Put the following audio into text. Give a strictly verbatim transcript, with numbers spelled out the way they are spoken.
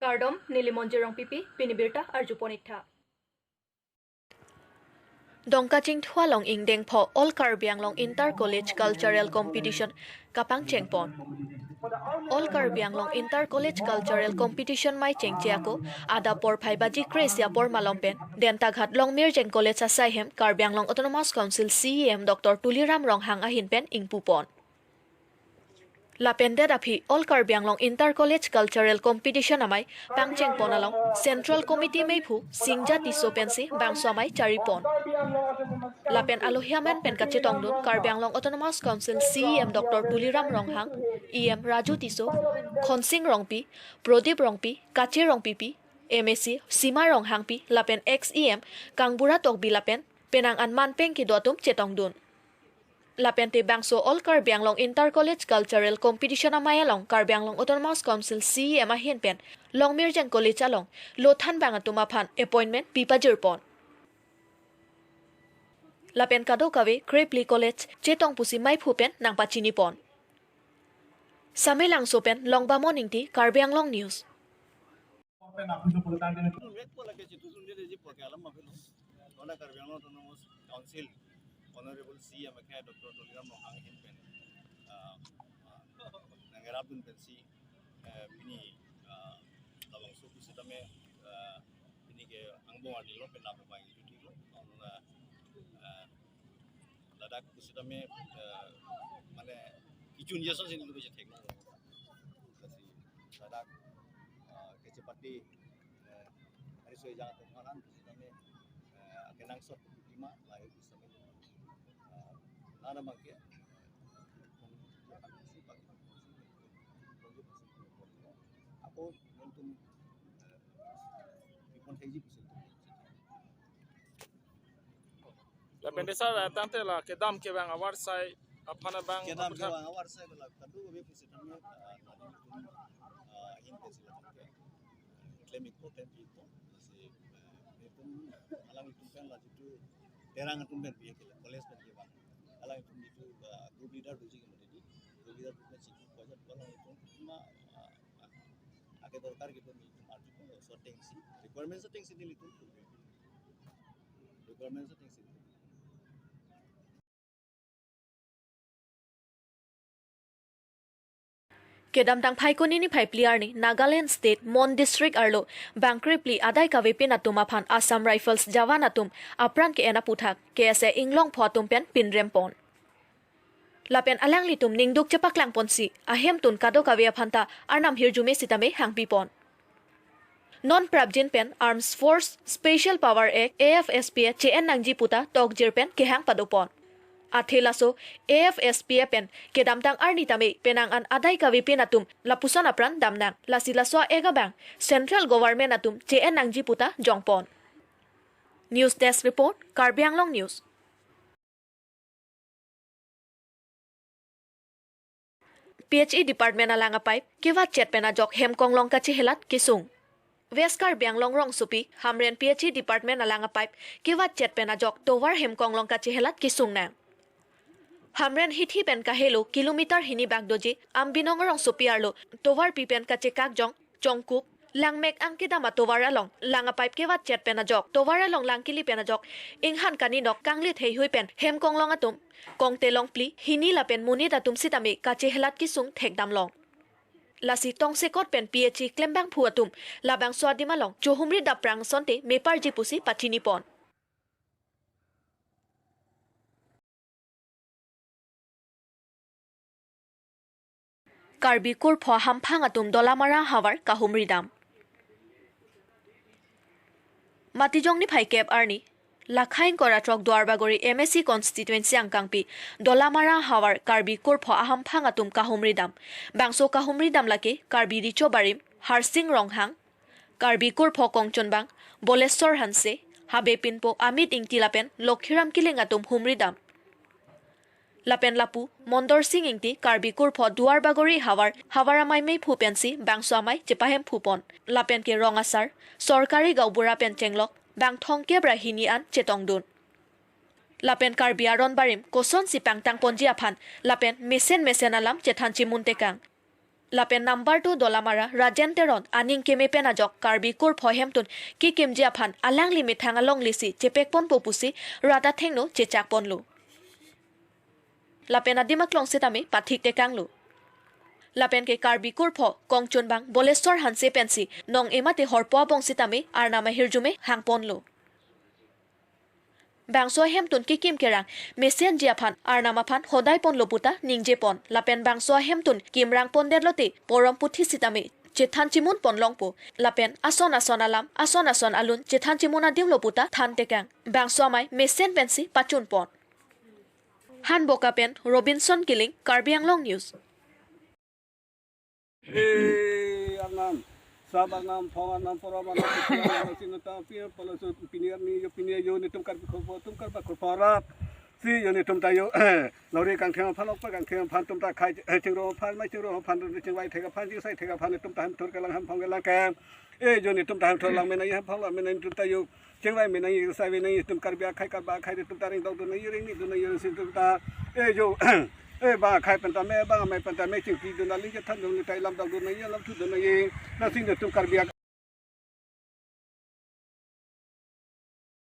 Kardom, neli Monjir Rongpipi, pini birta arjupon ik tha. Dongkachingthu along ingdeng pho All Karbi Anglong Inter College Cultural Competition kapangchengpon. All Karbi Anglong Inter College Cultural Competition amei chengche ako adap porphai baji kre-isi apor malom pen Dentaghat Longmirjeng College asai hem Karbi Anglong Autonomous Council C E M Doctor Tuliram Ronghang ahin pen ingpupon. Lapen det aphi All Karbi Anglong Inter College Cultural Competition amei pangchengpon along Central Committee meiphu Singja Tisso pensi bangso amei charipon. Lapen alohi amen pen kachetongdun Karbi Anglong Autonomous Council C E M Doctor Tuliram Ronghang, E M Raju Tisso, Khonsing Rongpi, Prodip Rongpi, Kache Rongpipi, M A C Sima Ronghangpi lapen ex E M Kangbura Tokbi lapen penang an manpeng kedo atum chetongdun. Lapen te bangso All Karbi Anglong Inter College Cultural Competition amei along Karbi Anglong Autonomous Council C E M ahin pen Longmirjeng College along lothan bang atum aphan appointment pipajirpon. Lapen kadokave krepli college chetong pusi meiphu pen nangpachinipon. Samelangso pen Longbamon Ingti, Karbi Anglong News. Mek po lake situ sundiri ji po ke alam ma pilo. Nona Karbi Anglong Autonomous Council, Honorable C E M ke Doctor Tuliram Ronghang ahin pen, ah, ah, nangerapdun pensi, eh, pini, ah, labangso pusitame, ah, pini ke angbong arni lo pen nap bang itu lo. Nona, ah, ladak pusitame, eh, mane kichun jason sini lo bisa thek lo. Kasi ladak, eh, kechepati, eh, hari soi jang atum aphan pusitame, eh, kenangsot lima lahir pusitame. Eh, nana bangke, eh, ako nontum, eh, ipon theji pusitame. Lapen desa tangte la kedam kevang avarsai aphan abang kedam aphuthak. Kevang avarsai la kadu kave pusitame, ah, nadi tum, ah, in pe sila tangte. Claim important itu si, eh, itum alanglitum pen la jitu Terang atum pen biya kila college pen kevang. Alanglitum jitu, ah, group leader doji ke mati di. Group leader atum pen jitu pojat alanglitum ma, ah, ah, ake dorkar gitu itum article so thengsi, requirement so thengsi nelitum. Requirement so thengsi. Kedamtang Phaikuni niphai phli arni Nagaland State Mon District arlo bang krepli adai kavepin atum aphan Assam Rifles jawan atum apran ke-en aphuthak K S A Inglongpho atum pen pinrempon. Lapen alanglitum ningduk chepaklangponsi ahemtun kadokave aphanta arnam hirjume sitame hangpipon. Non prapjin pen Arms Force Special Power Act, A F S P A che-en nangji puta tokjir pen kehang padopon. Athe laso A F S P A pen kedamtang arni tame penang an adai kavepin atum lapuson apran damnang. Lasi laso a-ek abang Central Government atum che-en nangji puta jongpon. News Desk Report, Karbi Anglong News. P H E Department alang apipe kevatchet pen ajok Hemkonglong kachehelat kesung. West Karbi Anglong rongsopi Hamren P H E Department alang apipe kevatchet pen ajok tovar Hemkonglong kachehelat kesungnang. Hamren hithi pen kahelo kilometer hini bak doji Ambinong rongsopi arlo tovarpi pen kachekak jong Chongkup, Langmek angkedam atovar along lang apipe kevatchet pen ajok, tovar along lang kili pen ajok inghan kaninok kanglit heihui pen Hemkonglong atum kongte longphli, hini lapen monit atum sitame kachehelat kesung thekdamlong. Lasi tongsekot pen P H E klembangphu atum labangso adim along chohumri dapprang asonte meparji pusi pachinipon. Karbi kurpho hamphang atum Dolamara havar kahumridam. Matijong niphai kep arni, lakhain kora throk Duarbagori M A C constituency angkangpi Dolamara havar Karbi kurpho ahamphang atum kahumridam. Bangso kahumridam lake Karbi Richo Barim, Harsing Ronghang, Karbi kurpho kongchonbang Boleswar Hanse, Habe Pinpo, Amit Ingti lapen Lokhiram Killing atum humridam. Lapen lapu Mondorsing Ingti Karbi kurpho Duarbagori havar, havar amei meiphu pensi bangso amei chepahemphupon. Lapen ke rong asar, sorkari gaonbura pen chenglok bang thomkep ra hini an chetongdun. Lapen Karbi aron barim kosonsi pangtangponji aphan lapen mesen mesen alam chethan chimuntekang. Lapen number two Dolamara Rajen Teron aning keme pen ajok Karbi Kurpho hemtun kekimji aphan alangli methang alonglisi chepekponpo pusi rat athengno chechakponlo. Lapen adim aklong sitame pathik tekanglo. Lapen ke Karbi Kurpho kongchunbang Boleswar Hanse pensi nong emate horpo abong sitame arnam ahirjume hangponlo. Bangso ahemtun kekim kerang mesenji aphan arnam aphan hodaiponlo puta ningjepon. Lapen bangso ahemtun kimrang pondetlote porom puthi sitame chethan chimun ponlongpo. Lapen ason ason alam, ason ason alun chethan chimun adimlo puta than tekang. Bangso amei mesen pensi pachunpon. Hanboka pen Robinson Killing, Karbi Anglong News. He arnam, sab arnam, phong arnam, porom arnam, puthi arnam, sinu ta, pi, palaso, pini arni, yo, pini yo, netum Karbi Kurpho, tum Karbi Kurpho rat. Si yo netum ta yo, lori kangtheng aphan, okpa kangtheng aphan, tum ta khai, eh, chingrong aphan, mai chingrong aphan, chingvai thek aphan, chingsai thek aphan, netum ta hem thur kelang, hem phong kelang ke. Eh, yo netum ta hem thur lang mena, hem phong lang mena, netum ta yo. Chingvai mena, chingsai mena, netum Karbi akhai, Karbi akhai, netum ta ring dok dun nangji, ring ni dun nangji, si netum ta. Eh, yo, eh, bang akhai pen tame, bang amei pen tame, chingki dun nangji, chethan dun nangji, tai lam dok dun nangji, lam thu dun nangji. Lasi netum Karbi ak-